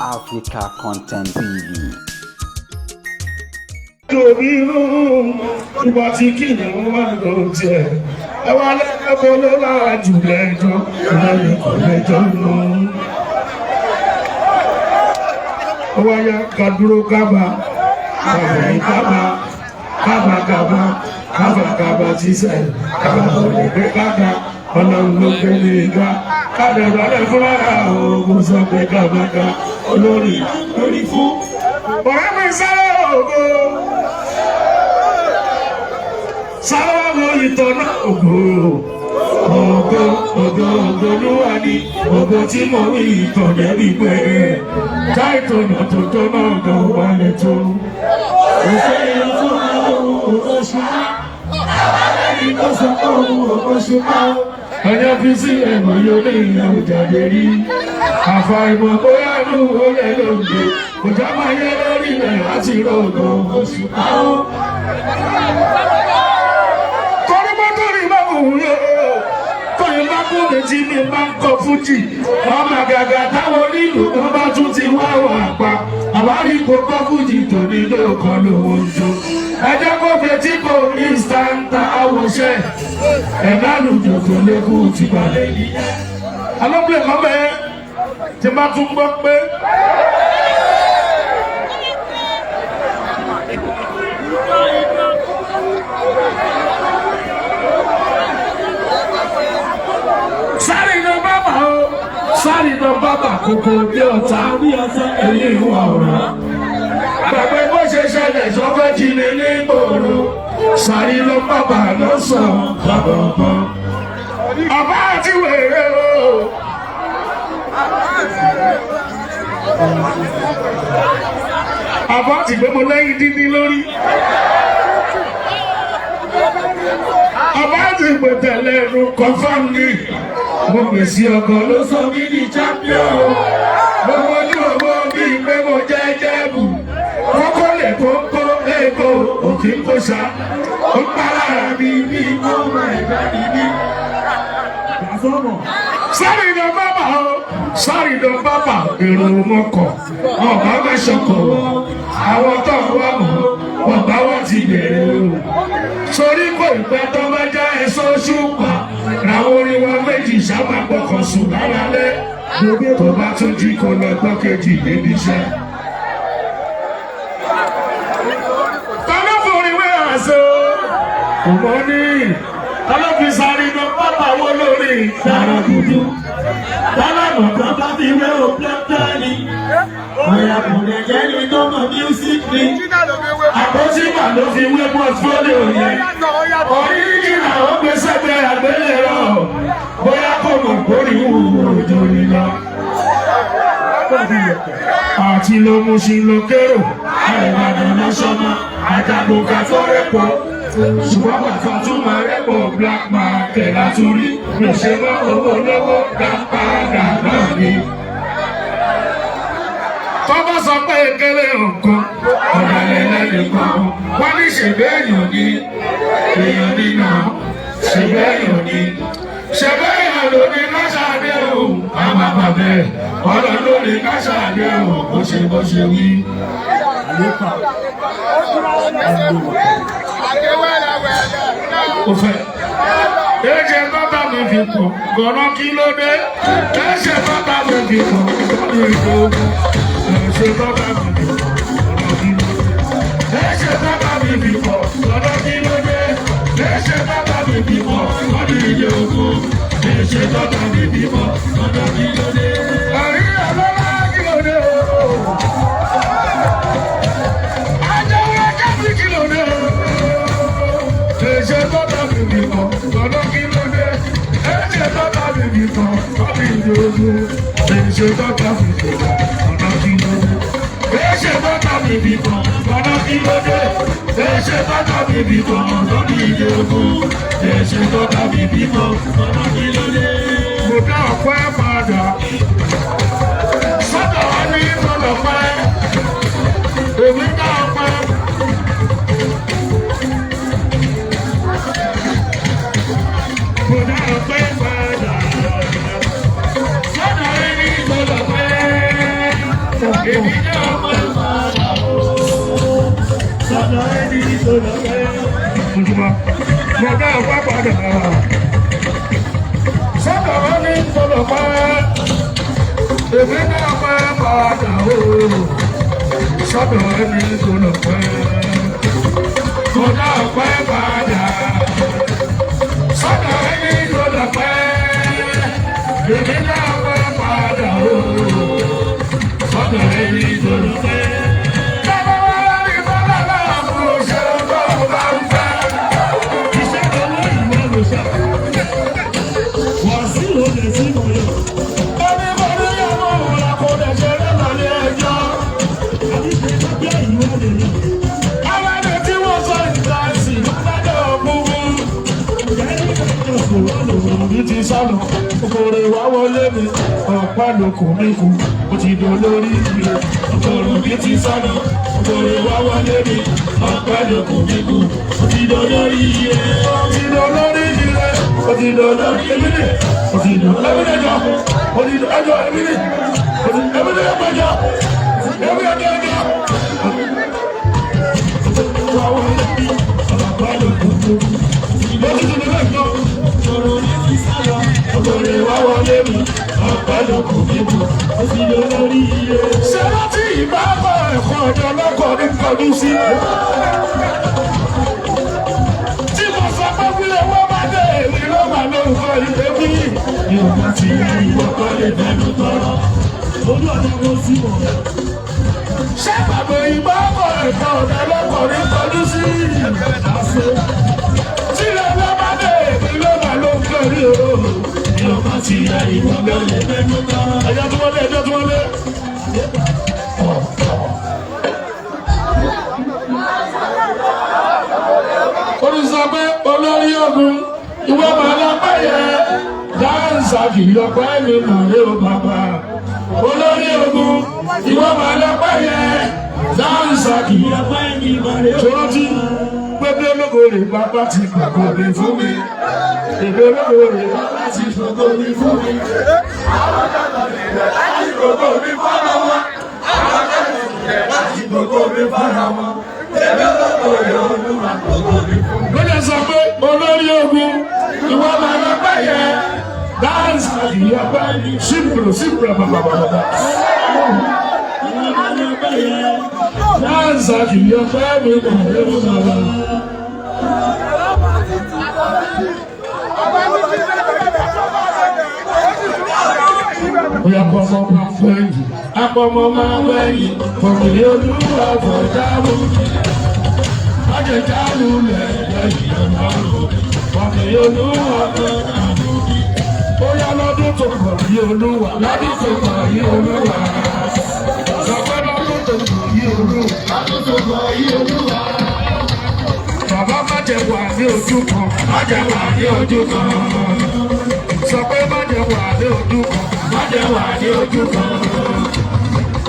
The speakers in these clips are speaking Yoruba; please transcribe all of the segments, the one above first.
Africa Content TV. Torí inú ìgbà tí kìnìún wà ló tiẹ̀. Ẹ wá lẹ́kọ̀ọ́ ló lára jù lẹ́jọ́, ìlànà kò lẹ́jọ́ nù. Ó wá yá ká dúró kábà, kábà kábà, kábà kábà, kábà kábà tíṣẹ̀, kábà kò lè gbé kága, ọlọ́run ló gbé ní ìgbà. Kábẹ̀ balẹ̀ fúnra òògùn sọ pé kábà ká olórí lórí fún. Ọ̀rẹ́ mi sáré ògo sáwọ́ ìtọ́nà ògo ògo ògo ògo ló wà ní ògo tí mo rí ìtọ̀nà rí pé ká ìtọ̀nà tó tọ́nà ògo wà lè tó. Òfin fún àwọn òṣùpá. Ẹni tó sọ pé òun òṣùpá. Ẹyẹ fi sí ẹ̀mọ̀ yóò ní ìyàwó jáde rí. Àfàìmọ̀ bóyá inú olè ló ń gbé. Kò já máa yẹ lórí ilẹ̀ láti rògbò òṣùpá ó. Torí mọ́tò rí bá wù yó. Tóyìn bá kú mi tí mi máa ń kọ fújì. Ọmọ gàgà táwọn onílù kan bá tún ti wá wà pa. Àwárí kò kọ́ fújì tòní lóòkan lówó ń jó. Ẹ jẹ́ kó fetí kò instant àwòṣe. Ẹ̀dá lùjọ tó lékún ti balẹ̀ nìyẹn. Alọ́pẹ̀ kan bẹ́ẹ̀ tí bá tún gbọ́ pé. Sáré iná bábà o, sáré iná bábà kòkò bí ọ̀tá èyí ìwà ọ̀rọ̀. Gbàgbé bó ṣe ṣẹlẹ̀ sọ́fẹ́ jí ni ní ìgboro. Sáré iná bábà lọ́sàn-án bàbà ọ̀bọ̀n. Àbá àti wèrè o. Àbá ti gbé mo lẹ́yìn dídí lórí. Àbá ti gbé tẹ̀lé ẹnu confam ni. Mo pèsè ọkọ̀ ló sọ mí ní champion. Mo wojú owó bíi pé mo jẹ́ jẹ́bù. Kókó lè kókó èkó òfin kó sa. Ó ń pa lára mi bí kó máa ẹ̀dá mi ní. Sáré lọ bábà o, sáré lọ bábà èrò mọ́kọ̀, ọ̀bá mẹ́sọ̀kọ̀ àwọn tó ń wá mọ̀, ọ̀bá wọn ti bẹ̀rẹ̀ o. Torí kò ìpẹ́ tó bá já ẹ̀sọ́ ṣùpà, làwọn orin wa méjì sábà gbọ́kàn sùn lálálẹ́. Tó bá tún jí kó lọ gbọ́ kejì níbi iṣẹ́. Ta ló forin wé àṣọ? Kò mọ́ ní. Ta ló fi sáré lọ bábà wó lórí Sàràgùdù. Tálámọ̀ kan bá fi wé o pẹ́pẹ́ ni. Ọ̀yà kò lè jẹ́ ní tó mọ̀ music ni. Àpótí mà ló fi wé pọ́tífólíò yẹn. Oríjìnà ó gbé sẹ́gbẹ́ àgbélẹ̀rọ. Bóyá kò mọ̀ kórìí wù òjò nílọ. Àti ló mú sí ló kérò. Àìbàdàn lọ sọmọ. Àjàgùnkà tó rẹ̀pọ̀. Ṣùgbọ́n bàtà tún máa rẹ̀pọ̀ black market látúrí. Mi ò ṣe mọ́ owó lọ́wọ́ dá padà náà ni. Tọ́bọ̀ sọ pé kéré nǹkan, ọ̀dàlẹ̀ lẹ́nìkan. Wọ́n ní ṣèbé èèyàn ní èèyàn nínà, ṣèbé èèyàn ní. Ṣèbé èèyàn ló ní káṣáde òun, àmà bàbẹ̀. Ọ̀rọ̀ ló ní káṣáde òun, bó ṣe bó ṣe wí. Ó fẹ́. Ẹ̀jẹ̀ bàbá mi fi pọ̀, gọ̀nà kí ló dé? Ẹ̀jẹ̀ bàbá mi fi pọ̀, gọ̀nà ìdógún. Ẹ̀jẹ̀ bàbá mi fi pọ̀, gọ̀nà kí ló dé? Ẹ̀jẹ̀ bàbá mi fi pọ̀, gọ̀nà kí ló dé? Ẹ̀jẹ̀ bàbá mi fi pọ̀, gọ̀nà ìdógún. Ẹ̀jẹ̀ bàbá mi fi pọ̀, gọ̀nà kí ló dé? Àrí àlọ́lá kí ló dé o? Àjẹwò káfí kí ló dé o? Ẹ̀jẹ̀ bàbá mi fi pọ̀, gọ̀nà kí ló dé? Ẹ̀jẹ̀ bàbá mi fi pọ̀, gọ̀nà ìdógún. Ẹ̀jẹ̀ bàbá mi fi pọ̀, gọ̀nà kí ló dé? Ẹ̀jẹ̀ bàbá mi fi pọ̀, gọ̀nà kí ló dé? Ẹ̀jẹ̀ bàbá mi fi pọ̀, gọ̀nà ìdógún. Ẹ̀jẹ̀ bàbá mi fi pọ̀, gọ̀nà kí ló dé? Mo dá ọpẹ́ padà. Sọ́dọ̀ wa ní tọ́lọ̀pẹ́. Èmi dá ọpẹ́. Mo dá ọpẹ́ padà. Sọ́dọ̀ ẹni tọ́lọ̀pẹ́. Èmi náà pẹ́ padà o. Sọ́dọ̀ ẹni tó lọ́pẹ́. Ojúmọ́, mo dá ọpẹ́ padà. Sọ́dọ̀ ẹni tó lọ́pẹ́. Èmi náà pẹ́ padà o. Sọ́dọ̀ ẹni tó lọ́pẹ́. Mo dá ọpẹ́ padà. Sọ́dọ̀ ẹni tó lọ́pẹ́. Èmi náà pẹ́ padà o. Sọ́dọ̀ ẹni tó lọ́pẹ́. Bàbá wa rí bàbá náà kò ṣe tó bá ń fẹ́. Iṣẹ́ owó ìwọ ló ṣe. Wàsíù olè sí mọ̀yọ̀. Ẹni bá ní ọmọ òun kò dẹ̀ ṣe lọ́nà ní ẹjọ́. Àdìsẹ́ lọ́jọ́ ìwọ lè lọ. Àwọn ẹni tí wọ́n sọ ìgbà sí lọ́dọ̀ gbogbo. Ìjẹ́ ní ọjọ́ kò wọ́n lò wọ́n. Mi ti sọnù, okòrè wá wọlé mi, ọ̀pá lóko mi kú, ó ti dùn lórí mi. Okòrò mi ti sọnù, okòrè wá wọlé mi, ọ̀pá lóko mi kú, ó ti dùn lórí mi. Ó ti dùn lórí mi, ó ti dùn lórí mi, ó ti dùn lórí mi, ó ti dùn ẹjọ́ èmi ni, ó ti èmi ni ẹgbẹ́jọ́, èmi ẹgbẹ́jọ́. Wá wọlé mi, ọ̀pá lóko mi kú, ó ti dùn lórí mi. Ọ̀rọ̀ mi ti sálọ. Okòrè wá wọlé mi, ọ̀pá lóko mi kú. Ó ti lọ lórí iye. Ṣé láti ìbáfọ̀ ẹ̀kọ́ ọ̀dọ́ ọlọ́kọ̀ ní kọjú sí? Tí mo sọ pé wílé wọ́n bá dé èmi ló máa lórúkọ ìwé bí. Mi ò bá ti rí ìwọ kọ́ lè fẹ́nu tọrọ. Olú ọ̀dọ́ kò sí mọ̀. Ṣé bàbá ìbáfọ̀ ẹ̀kọ́ ọ̀dọ́ ọlọ́kọ̀ ní kọjú sí? Àṣẹ Tí lọ́wọ́ bá dé èmi ló máa lórúkọ rí o. mi ò bá ti rí ìwọ kọ́ lè fẹ́nu tọrọ. Ẹjọ́ tí wọ́n lé, ẹjọ́ tí wọ́n lé. Olùsọ pé olórí ogun ìwọ máa lọ pẹ́ yẹ dáńsà kì í ọpẹ́ mi mọ̀lẹ́ o bàbá. Olórí ogun ìwọ máa lọ pẹ́ yẹ dáńsà kì í Ìyàpá ẹni mọ̀rẹ́ o. ṣòro pé bí ológo rè bàbá ti gbàgbọ́ mi fún mi. Èmi ológo rè bàbá ti gbàgbọ́ mi fún mi. Gbogbo mi fara wọn. Láti gbogbo mi fara wọn. Ẹgbẹ́ gbogbo rẹ̀ olúwa gbogbo mi fún mi. Lóde sọ pé olórí ogun ìwọ máa lọ pẹ́ yẹ dáńsà kì í ọpẹ́ sípùrù sípùrù bàbà bàbà. Ìwọ máa lọ pẹ́ yẹ. Dáńsà kì í ọpẹ́ mi mọ̀lẹ́ o bàbá. Bóyá pọ́nmọ́ máa gbẹ̀yìn, apọ́nmọ́ máa gbẹ̀yìn, fọ̀mìlì olúwa fọ̀dáwó. Májèjálù lẹ̀ lẹ́yìn ọlọ́run, fọ̀mìlì olúwa fọ̀dáwó. Bóyá lọ́dún tó kọ̀ yí olúwa, lọ́dún tó kọ̀ yí olúwa. Sọ pé lọ́dún tó kọ̀ yí olúwa, Lọ́dún tó kọ yí olúwa. Bàbá má jẹ́ wà ní ojú kan, má jẹ́ wà ní ojú kan. Sọ pé má jẹ́ wà ní ojú kan, má jẹ́ wà ní ojú kan.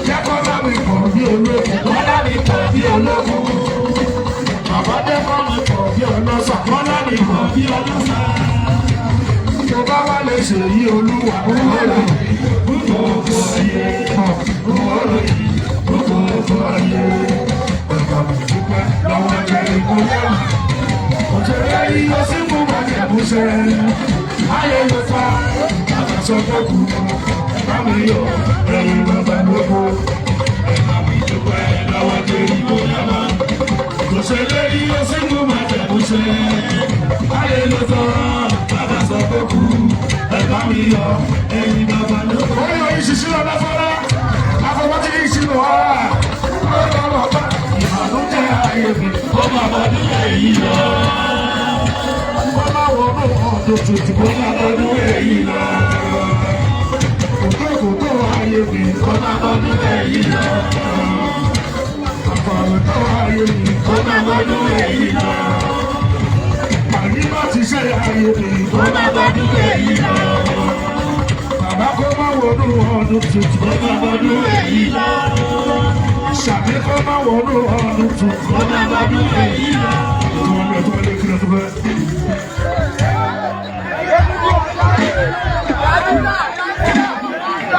Jẹ́ kọ́lá mi pọ̀ bí ológun, kọ́lá mi pọ̀ bí ológun. Bàbá jẹ́ kọ́ mi pọ̀ bí ọlọ́sà, kọ́lá mi pọ̀ bí ọlọ́sà. Tó bá wà lè ṣèyí olúwa, olúwa, gbogbo ayé, gbogbo ayé. Bàbá mi dúpẹ́ lọ́wọ́ jẹ́ ìkóyàmù. Òṣèré yíyọ sí mú bàjẹ́ búṣẹ́. Ayé ló fa bàbá sọ pé kú. Bàbá mi yọ ẹ̀yìn bàbá lóko. Bàbá mi dúpẹ́ lọ́wọ́ jẹ́ ìkóyàmù. Òṣèré yíyọ sí mú bàjẹ́ búṣẹ́. Ayé ló fa bàbá sọ pé kú. Bàbá mi yọ ẹ̀yìn bàbá lóko. Ó yọ ìṣiṣẹ́ lọ́dọ́ fọ́lá. Àfọwọ́tí ìṣirò ọ̀rá. Ìbànújẹ́ ayé mi, ó máa bọ̀dún èyí lọ. Ó máa wọnú ọdún tuntun, ó máa bọ̀dún èyí lọ. Kòtòkòtò ayé mi, ó máa bọ̀dún èyí lọ. Àfàròtò ayé mi, ó máa bọ̀dún èyí lọ. Àyíká ti ṣe ayé mi, ó máa bọ̀dún èyí lọ. Bàbá kó máa wọnú ọdún tuntun, ó máa bọ̀dún èyí lọ. Ṣàbí kó máa wọnú ọdún tuntun, ó máa bọ̀dún èyí lọ.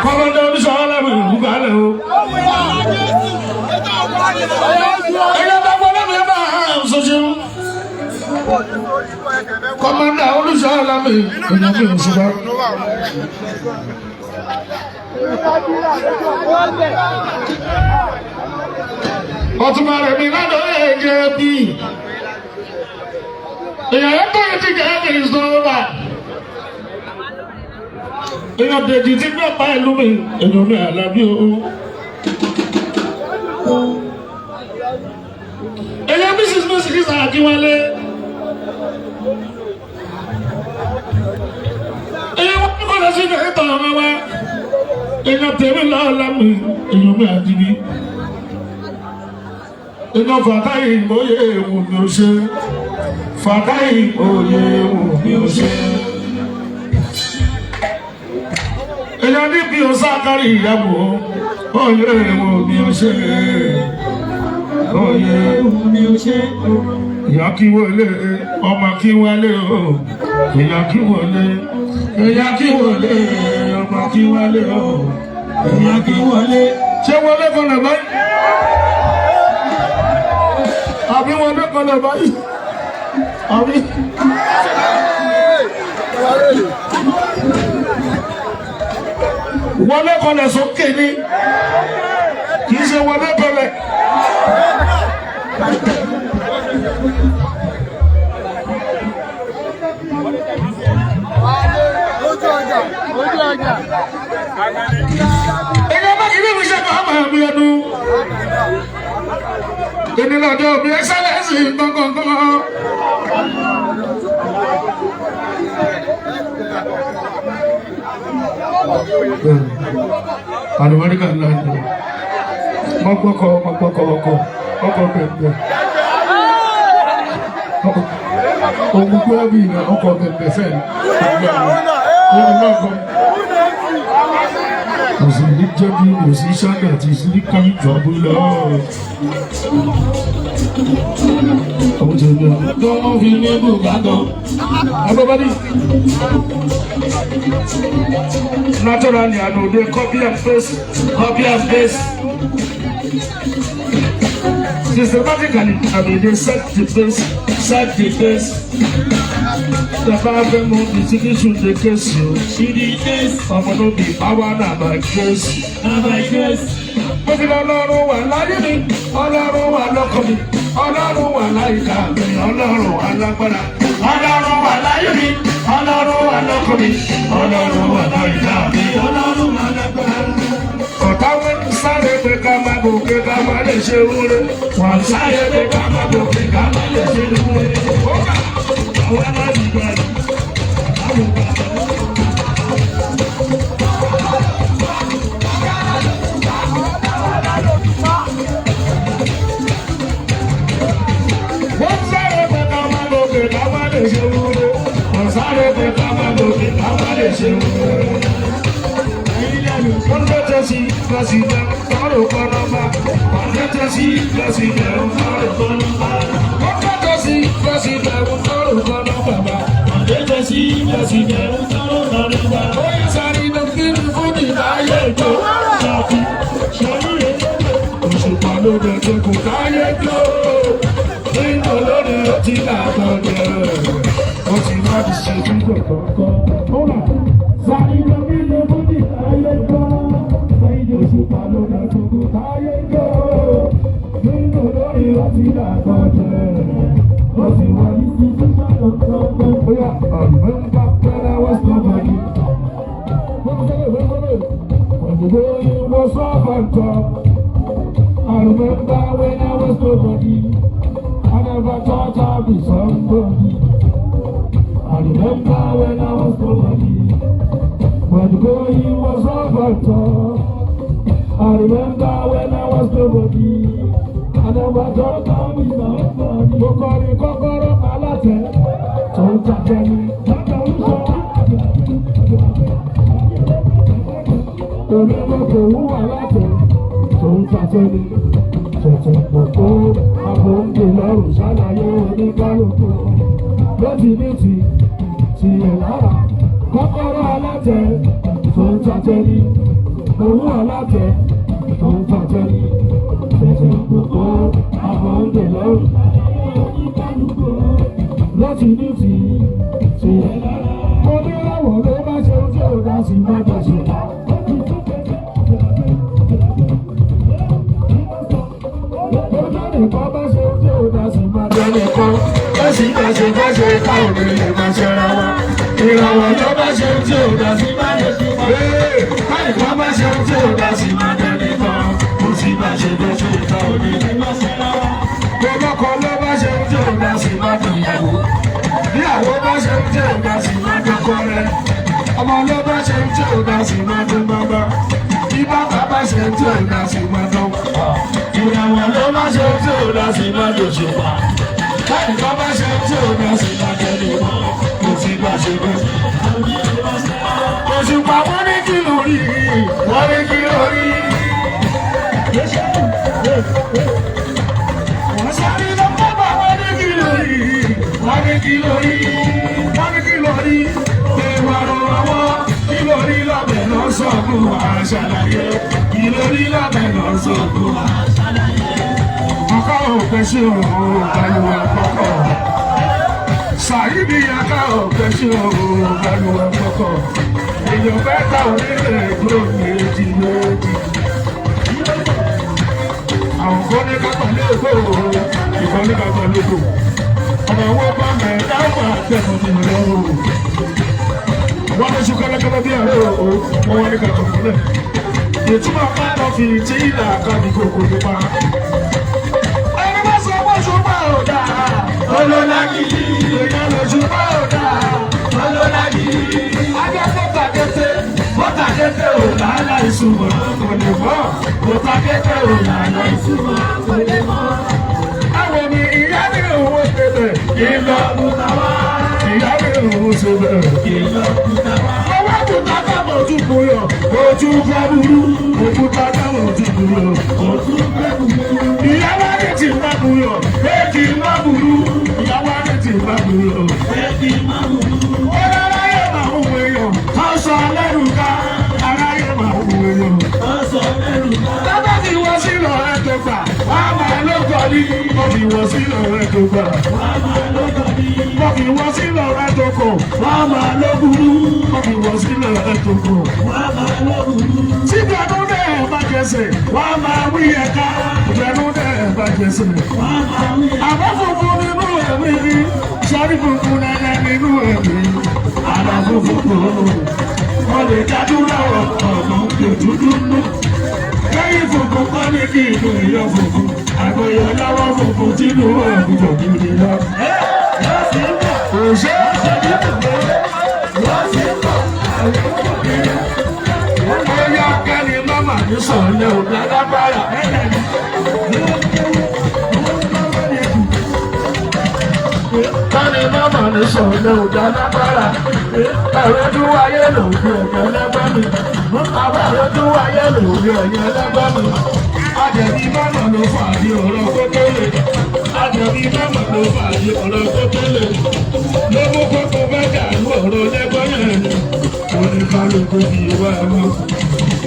Kọ́mọdé oníṣọ́ ọlọ́run ìlú balẹ̀ o. Ẹ̀yẹ́ bá gbọ́dọ̀ mi bá ṣoṣo. Kọ́mọ́ndà olùṣọ́ mi, èèyàn mi ò ṣùgbọ́n. Ọtúnba rẹ̀ mi ládọ̀ ẹ̀jẹ̀ bí. Èèyàn tó yẹ ti jẹ́ ẹ̀mí sọ́ọ́bà. Èèyàn dèjì tí gbé pa ìlú mi, èèyàn mi àlàbí o. Èèyàn Mrs. Mrs. Akínwálé. Èèyàn wọn kọ́ lọ sí ìtàn ọmọ wa. Èèyàn tèmi lọ́ọ́ mi, èèyàn mi àdìbí. Èèyàn Fàtáì ìmọ̀ye èwù mi ò ṣe. Fàtáì ìmọ̀ye èwù mi ò ṣe. Èèyàn níbi òsákárì ìyàwó, òye èwù mi ò ṣe. Òye èwù mi ò ṣe. Ìyá kí wọlé, ọmọ kí wọlé o. Ìyá kí wọlé, ìyá kí wọlé, ọmọ kí wọlé o. Ìyá kí wọlé. Ṣé wọlé kan lè báyìí? Àbí wọlé kan lè báyìí? Àbí? Wọlé kan lè sókè ni. Kì í ṣe wọlé kan lè. Ẹ̀yẹ́ bá kí ní ìṣe kan máa bí ẹnu. Ìnílọ́jọ́ bí ẹ́sẹ̀lẹ́sì gbọ̀ngàn. Àlùbáríkà ńlá ni mọ́gbọ́kọ̀ mọ́gbọ́kọ̀ ọkọ̀ ọkọ̀ bẹ̀rẹ̀. Ògùn gbọ́bì ọkọ̀ bẹ̀rẹ̀ fẹ́. Kò sì ní jẹ́ bí musician àti sílíkà ìjọba lọ. Àwọn tẹ̀lé tó ń fi ní bùkátọ̀. Everybody. Naturally, I know they copy and paste, copy and paste. Systematically, I mean, they set the pace, set the pace. The Bible move the city should the case you. She the case. Ọmọ no be power na by grace. Na by grace. Mo ti lọ Ọlọ́run wà láyé mi, Ọlọ́run wà lọ́kàn mi, Ọlọ́run wà láyìíká mi, Ọlọ́run wà lágbára. Ọlọ́run wà láyé mi, Ọlọ́run wà lọ́kàn mi, Ọlọ́run wà láyìíká mi, Ọlọ́run wà lágbára. Ọ̀tá wọn sáré pé ká má gòkè ká má lè ṣe wúre. Wọ́n sáré pé ká má gòkè ká má lè ṣe wúre. Ó kà Àwọn aláàbí gbà. Wọ́n sáré pé ká má gòkè ká má lè ṣe wúre. Wọ́n sáré pé ká má gòkè ká má lè ṣe wúre. Wọ́n tẹ́tẹ́ sí pẹ́sìdẹ̀ tọ́rọ kọ́nọ́bà. Wọ́n tẹ́tẹ́ sí pẹ́sìdẹ̀ tọ́rọ kọ́nọ́bà. Wọ́n tẹ́tẹ́ sí pẹ́sìdẹ̀ tọ́rọ kọ́nọ́bà. Wọ́n tẹ́tẹ́ sí pẹ́sìdẹ̀ tọ́rọ kọ́nọ́bà. Ó yẹ sáré lọ kí ni fún mi láyé ìjọ. Ṣàfi ṣàlùyẹ lọ́dọ̀. Òṣùpá ló dé tó kù láyé jọ. Nínú olórí ó ti dàgbọ́ jẹ. Ó ti má ti ṣe fídíò kọ̀ọ̀kan. Ó rà Sáré lọ kí ni fún mi láyé jọ. Òṣùpá ló dé tó kù láyé jọ. Nínú olórí ó ti dàgbọ́ jẹ. Ó sì wà ní sísí ṣàlùkọ́. Bóyá I remember when I was nobody. When the going was rough and tough. I remember when I was nobody. I never thought I'd be somebody. I remember when I was nobody. When the going was rough and tough. I remember when I was nobody. I never thought I'd be somebody. Mo kọrin kọ́kọ́rọ́ alátẹ tó ń tàjẹ́ mi lọ́dọ̀ ń sọ. Èmi ló kò wúwa látẹ tó ń tàjẹ́ mi. Tẹ̀tẹ̀ pọ̀pọ̀ àbòǹdè lọ́rùn ṣàlàyé oníkálukú. Lótì ní ti tiẹ̀ lára kọ́kọ́rọ́ alátẹ tó ń tàjẹ́ mi. Owó alátẹ tó ń tàjẹ́ mi. Tẹ̀tẹ̀ pọ̀pọ̀. kó àwọn oúnjẹ lọ́rùn. Láti ní ti ti ẹ̀ lára. Mo ní láwọ̀ ló bá ṣe ohun tí ò dá sí má bá ṣe. Ojú nìkan bá ṣe ohun tí ò dá sí má bá ṣe. Ẹnìkan bẹ́sì bẹ́sì bẹ́sì ká òde lè máa ṣẹra wa. Ìràwọ̀ ló bá ṣe ohun tí ò dá sí má lè ṣe. Ẹnìkan bá ṣe ohun tí ò dá sí má dé nìkan. Kò sí bá ṣe bẹ́sì ká òde lè máa ṣẹra wa. Gbogbo ló bá ṣe ohun tí ò dá sí má dìyàwó. Ìyàwó bá ṣe ohun tí ò dá sí má dọ́kọ rẹ̀. Ọmọ ló bá ṣe ohun tí ò dá sí má dún bàbá. Bí bàbá bá ṣe ohun tí ò dá sí má dọ́kọ. Ìràwọ̀ ló bá ṣe ohun tí ò dá sí má dòṣùpá. Ẹnìkan bá ṣe tí ò bá sì bá tẹ̀lé wọn, kò sí bá ṣe bẹ́ẹ̀. Òṣùpá wọ́n ní kí lórí, wọ́n ní kí lórí. Wọ́n sáré lọ bábà wọ́n ní kí lórí, wọ́n ní kí lórí, wọ́n ní kí lórí. Ẹ̀wà rọ̀ wọ́n kí lórí lọ́bẹ̀ lọ sọ fún wa ṣàlàyé. Kí lórí lọ́bẹ̀ lọ sọ fún wa ṣàlàyé. Ọkọ òpè sí òun balùwẹ̀ kọ́kọ́. Sàyíbi aká òpè sí òun balùwẹ̀ kọ́kọ́. Èèyàn mẹ́ta onílé ìgbó méjì méjì. Àwọn kan ní kápá lóko, ìkan ní kápá lóko. Ọmọ owó bá mẹ́ta wà tẹ̀sán ní ìlú. Wọ́n ní sùn kọ́lọ́kọ́lọ́ bí àárẹ̀ o, wọ́n wá ní kàkọ́ fúnlẹ̀. Ìtumọ̀ pátá fi tí ìlà kan ní kòkò nípa. Ẹni bá sọ pé ṣùgbọ́n ò dáa, olólá gidi. Èèyàn lè ṣùgbọ́n ò dáa, olólá gidi. Ajá tó tàkété, ó tàkété ò làálàá ìṣùmọ̀ kò lè mọ̀. Ó tàkété ò làálàá ìṣùmọ̀ kò lè mọ̀. Àwọn mi ìyá mi òun ṣe bẹ̀, ìlọ kúta wá. Ìyá mi òun ṣe bẹ̀, ìlọ kúta wá. Ọwọ́ kúta kábọ̀ ojú kúyọ̀, ojú fẹ́ burú. Òkúta kábọ̀ ojú kúyọ̀, ojú fẹ́ burú. Ìyá wa ní ti má buyọ̀, èjì má burú. Ìyá wa ní ti má buyọ̀, èjì má burú. Aráyé máa ń wéyọ̀, ká sọ lẹ́rù ká. Aráyé máa ń wéyọ̀, ká sọ lẹ́rù ká. Bàbá ti wọ sílọ̀ ẹ̀ tó gbà, wà á máa ló kọ́ ní. Wọ́n fi wọ sílọ̀ ẹ̀ tó gbà, wà á máa ló kọ́ ní. Wọ́n fi wọ sílọ̀ ẹ̀ tó kọ̀, wà á máa ló burú. Wọ́n fi wọ sílọ̀ ẹ̀ tó kọ̀, wà á máa ló burú. Síbi ọdún náà bá jẹsẹ̀, wà á máa wí ẹ̀ka. Ìbẹ̀rù náà bá jẹsẹ̀, wà á máa wí ẹ̀ka. Àbá funfun nínú ẹ̀mí rí, sọ́rí funfun nẹ́nẹ́ nínú ẹ̀mí. Àlà funfun kò wọ́n lè dádúrà ọ̀nà dúdú nù. Lẹ́yìn funfun kọ́ ní kí inú ìyọ̀ funfun. Àgbọ̀yọ̀ lọ́wọ́ funfun tínú ẹ̀kú kò kiri lọ. Òṣè Bóyá kẹ́ni mọ́mà ní sọ̀lẹ̀ òbí alágbára. Kẹ́ni mọ́mà ní sọ̀lẹ̀ òbí alágbára. Ẹ̀rọjú ayé lòdì ẹ̀yẹ lẹ́gbẹ́ mi. Àwọn ẹ̀rọjú ayé lòdì ẹ̀yẹ lẹ́gbẹ́ mi. Àjẹ̀bí mọ́mà ló fà di ọ̀rọ̀ kókólé. Àjẹ̀bí mọ́mà ló fà di ọ̀rọ̀ kókólé. Ló mú kókó bẹ́ẹ̀ dàrú ọ̀rọ̀ lẹ́gbẹ́ yẹn. Oníkálukú fi wá ẹ̀wọ̀n.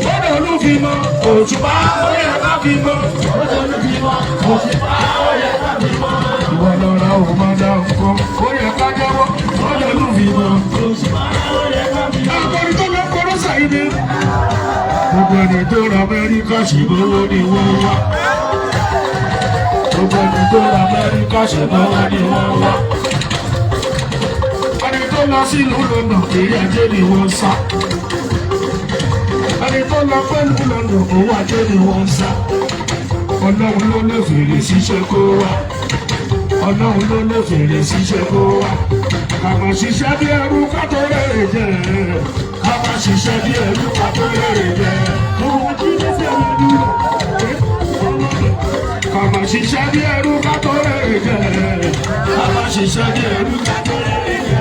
Bọ́dọ̀ ló fi mọ òṣùpá ó yẹ ká fi mọ. Bọ́dọ̀ ló fi mọ òṣùpá ó yẹ ká fi mọ. Ìwọ lọ́ra ò máa dá nǹkan ó yẹ ká jẹ́wọ́. Bọ́dọ̀ ló fi mọ òṣùpá ó yẹ ká fi mọ. Akọrin tó lọ kọrọ sàyíní. Gbogbo ẹni tó ra Amẹ́ríkà ṣègbówó ni wọ́n wá. Gbogbo ẹni tó ra Amẹ́ríkà ṣègbówó ni wọ́n wá. Ẹni tó lọ sílùú lọ́nà èyí ajé ni wọ́n sá. Ẹni tó lọ pẹ̀lú lọ́nà owó ajé ni wọ́n sá. Ọlọ́run ló lè fèrè síṣẹ́ kó wá. Ọlọ́run ló lè fèrè síṣẹ́ kó wá. Ká máa ṣiṣẹ́ bí ẹrú ká tó rèrè jẹ. Ká máa ṣiṣẹ́ bí ẹrú ká tó rèrè jẹ. Ká máa ṣiṣẹ́ bí ẹrú ká tó rèrè jẹ. Ká máa ṣiṣẹ́ bí ẹrú ká tó rèrè jẹ.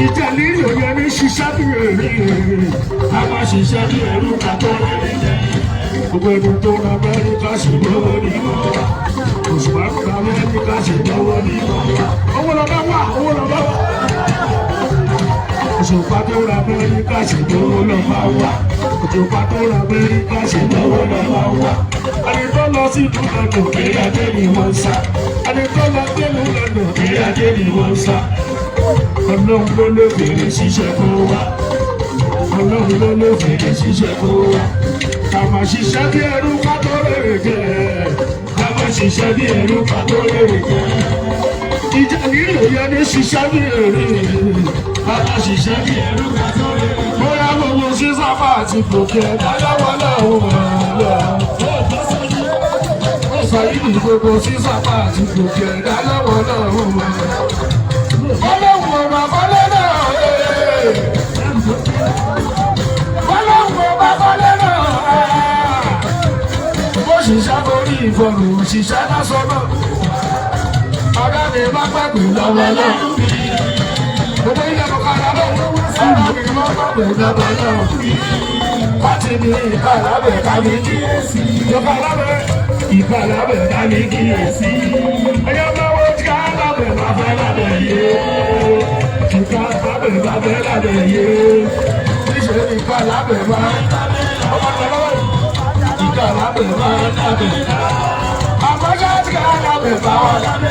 Ìtẹ̀lé ìròyìn ẹni ṣiṣẹ́ bí èrè. Ká máa ṣiṣẹ́ bí ẹrú ká tó rèrè jẹ. Gbogbo ẹni tó ra Amẹ́ríkà ṣe lọ́wọ́ ní wọ́n. Òṣùpá ra Amẹ́ríkà ṣe lọ́wọ́ ní wọ́n. Owó lọ bá wà, owó lọ bá wà. Òṣùpá tó ra Amẹ́ríkà ṣe lówó lọ máa wá. Òṣùpá tó ra Amẹ́ríkà ṣe lówó lọ máa wá. Ẹni tó lọ sí ìlú lọ́dọ̀ kiri ajé ni wọ́n ń sá. Ẹni tó lọ sí ìlú lọ́dọ̀ kiri ajé ni wọ́n ń sá. Ọlọ́run ló lè fèrè ṣiṣẹ́ kó wá. Ọlọ́run ló lè fèrè ṣiṣẹ́ kó wá. Ká máa ṣiṣẹ́ bí ẹrú ká tó rèrè jẹ. Ká máa ṣiṣẹ́ bí ẹrú ká tó rèrè jẹ. Ìjà rírì ò yẹ ní ṣiṣẹ́ bí èrè. Ká máa ṣiṣẹ́ bí ẹrú ká tó rèrè jẹ. Bóyá gbogbo sísáfà àti gòkè dájáwọ́ náà ò wọ̀ ọ́. Sàyídì gbogbo sísáfà àti gòkè dájáwọ́ náà ò wọ̀ ọ́. Bọ́lọ́hùn ọba kọ́lé náà ee. Bọ́lọ́hùn ọba kọ́lé náà aa. Bó ṣiṣẹ́ torí ìfọ̀rùn òṣìṣẹ́ lásán náà. Ọ̀gá mi má pẹ̀pẹ̀ lọ́wọ́ náà. Gbogbo ilé mọ̀kànlá lọ́wọ́. Ọ̀gá mi má pẹ̀pẹ̀ lọ́wọ́ náà. Pàtì mi ìkàlábẹ̀ kámi kíyèsí. Ìkàlábẹ̀ ìkàlábẹ̀ kámi kíyèsí. Ẹyọ máa wo tí kálábẹ̀ máa fẹ́ lábẹ̀ yé. Ìkàlábẹ̀ máa fẹ́ lábẹ̀ yé. Níṣẹ́ ni ìkàlábẹ̀ máa ọmọ ìkàlábẹ̀ ìkàlábẹ̀ máa lábẹ̀. Àmọ́ ṣáà tí kálábẹ̀ bá wà lábẹ̀.